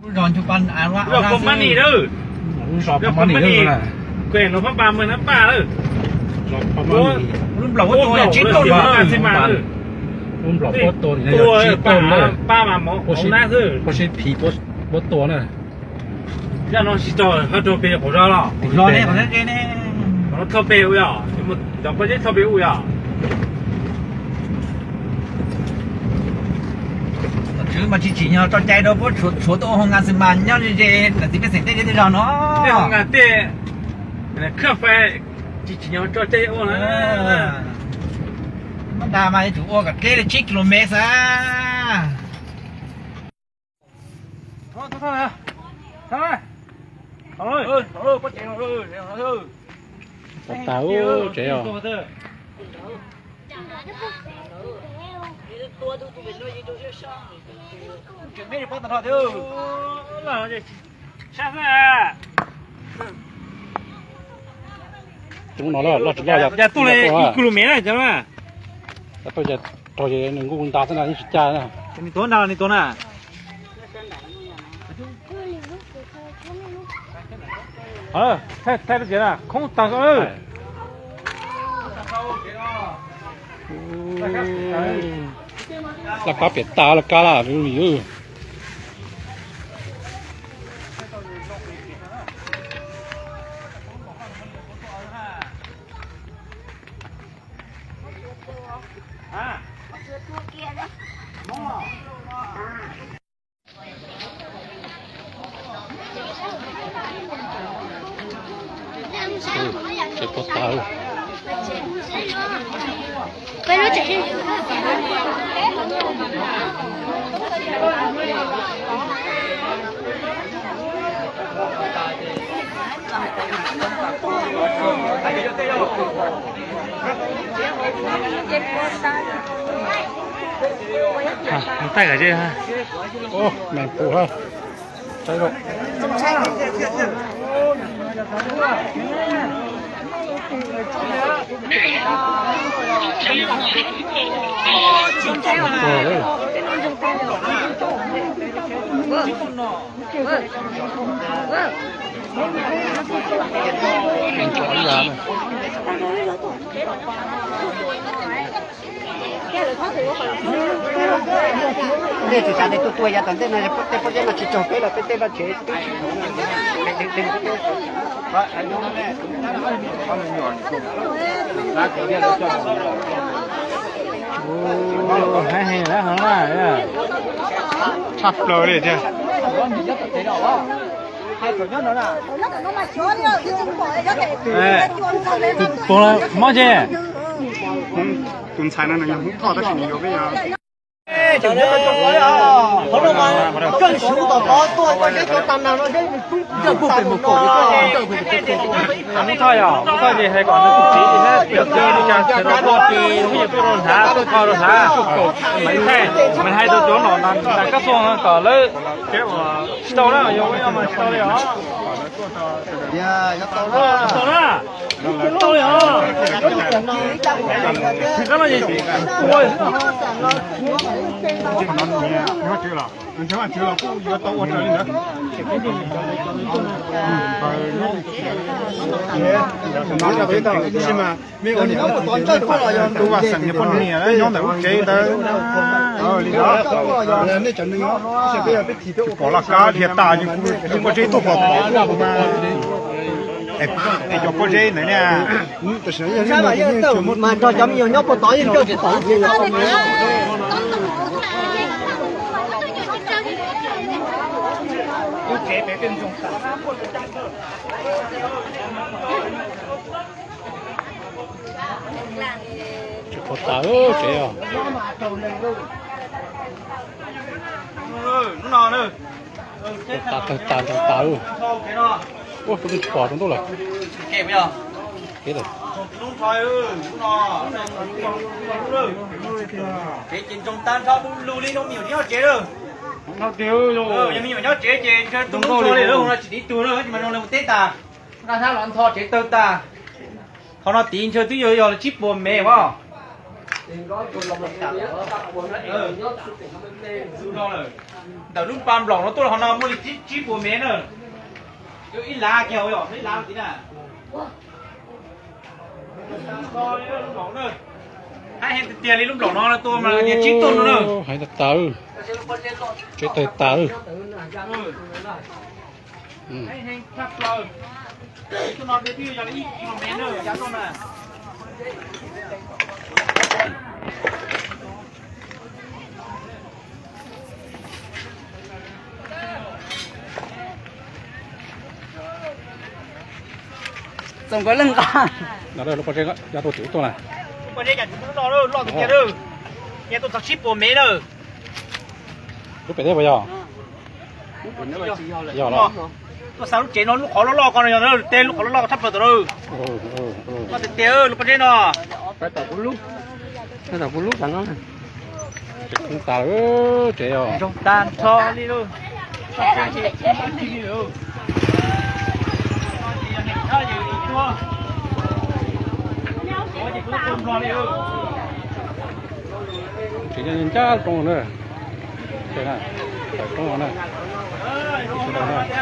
Lub zos Nchug Pas, lub zos Pov Mab Nis lawm. Lub zos Pov Mab Nis lawm. Kuj no Phab Npas Mws Nab Paj lawm. Lub nplaum ua tua tsib tuaj lawm. Lub nplaum ua tua tsib tuaj lawm. Ua si phim ua tua na. Yog no tsis tau ho rau pem qaum zos los? Qaum zos ne, qaum zos ne. Qaum zos thauj pem ua yog, cov pob zeb thauj pem ua yog. Tus tswv mas tsis tsim nyog tso cai rau puab tshuav tuaj ua hoo nkas xwb mas nyob ze ze ntawm txiv pej xeem tej zej tej zos no. Tej hoo nkas tej khaj fais tsis tsim nyog tso cai ua na. Mab Nras mas yuav tsum ua kom deb li tsib ki lo mev xwb. Tag tag ub tsev os. Coob no loj tsis loj, yog tuaj li ib kis lus mev na cov na. Tuaj ces raug ces nws nkuj nta xwb na, yeej tsis caj na. Nws tuav nrad los nws tuav na. Thaij thaij lub tsev na, khoob tag. Laj kab piam tas laj kab laj. Tsev puas tas. Mus taij kom ze. Meem pum. Tej tsis tas tej tuaj tuaj yav tom ntej no tej pob zeb no tsis raug peb los peb tej vaj tsev twb tsis Heev heev na, tshaj plaws li thiab. Tus mob ces tus ntxhais no nws yog Hmoob Thoj tab sis nws yuav peb yog Hmoob Thoj yog, Hmoob Thoj ces hais kom nws tus txiv thiab tus txiv li cas sawv daws tuaj, phooj ywg tuaj rau hnav, tuaj kho rau hnav. Mas hais rau cov nom nram kab xoo kom lawv tsis tau na, yog ua mas tsis tau li os. Tsis tau na, tsis tau li os. Nyob tswv los kuj yuav tau ua raws li ntawd. Tus vaj xeem niag poj niam nyob ntawm lub tsev ntawd li ntawd. Tsis pom laj kab dhia tas, yus pob zeb tuaj pom pom mas. Es cov pob zeb ntawd ne, mas nrog cov me nyuam nyob puag tod yeej coj tsis tau. Tsis pom tas tsev os. Tawg tas tawg tas tawg tas. Ua, kuv twb tsis pom rau ntuj lawm. Kev lawm. Kev ces ntsoog tag nrho lug li no me nyuam nyob tsev lawm. Yog me nyuam nyob tsev ces ntshe tus ntuj ntxhua li lawm, no tsis tiv tug lawm, tsis mas zoo li mus teb tas. Nqa hnab los ntho tsev tawg tas. Qhov no tiv ntshe twb yog yog tsib puas mev os. Ntawm lub npa nplaum no tuaj hauv no muaj li tsib puas mev na. Ib lav kiag, ib lav ti na. Hais tiag tiag li lub nplaum no tuaj mas niag tsib tuj no na. Hais tawv tawv, tsev tawv tawv. Txoos nkawd leej nqa. Lub pob zeb yog tus twg tuaj na? Lub pob zeb yog tus twg tuaj, loj tiag tiag, nyiaj tuaj txog tsib puas mev na. Lub pem teb puas yog? Yog los. Tuaj xa lub tsev no lub qhov loj loj ko no yog tej lub qhov loj loj ko tshaj plaws tau lawm. Loj tiag tiag lub pob zeb no. Tsev kub tas lawm, tsev os. Zoo tag nrho li lawm. Tsev ncaj roob na. Roob na. Sawv daws na.